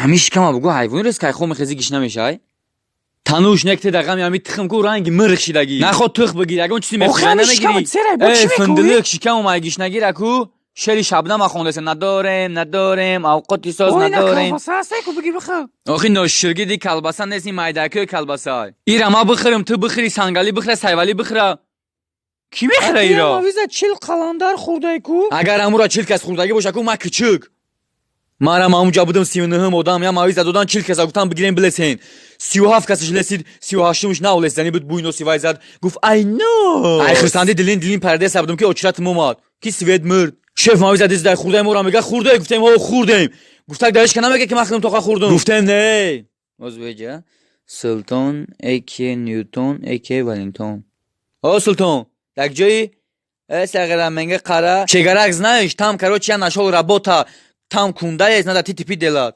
Ҳамин шикама бугӯ, ҳайвони рез, кайхо мехези, гиш намешай. Тануш некте да ғами ҳами тухм ку, ранги мирх шидагӣ. Наход тух бигир, ягон чизи Охи, мехӯра ҳами шикама намегирӣ. церай, бо Э, чӣ мекӯӣ? Финдилик, шикамам ай гишнагира ку. Шери Шабнама хондесе: надорем, надорем, авқоти соз Ой, на надорем. Колбаса ҳастай ку, бигир, бихӯр. Охи, ноширгиди, колбаса нест, ин майдакӯи колбаса. Ира ма бихӯрам, ту бихӯри, Сангалӣ бихӯра, Сайвалӣ бихӯра. Кӣ мехӯра иро? Мавиза 40 қаландар хӯрдай ку. Агар амура 40 кас хӯрдагӣ боша ку, ма кичик. Марам ҳамунҷа будам, 39-ум одам, я мавиза додан, 40 каса гуфтам, бигирем, билесен. 37 касаш лесид, 38-умш наолесзани буд, бӯи носи вай зад. Гуфт: «Ай но». Ай хурсандӣ дилин дилин пардаеса будам, ки очиратм омад. Ки свет мурд. Шеф мавиза диздай хӯрдаи моро мега, хӯрдае, гуфтем: «О, хӯрдем». Гуфтак даришка намега, ки ман худам тоқа хӯрдум. Гуфтем: «Не». Озбеҷа. Султон, эке Ньютон, эке Валентон. О, Султон, так ҷои э сағираменга қара. Чегарак знаешь, там, короче, я нашел работа. Там кунда есть, надо ТТП делать.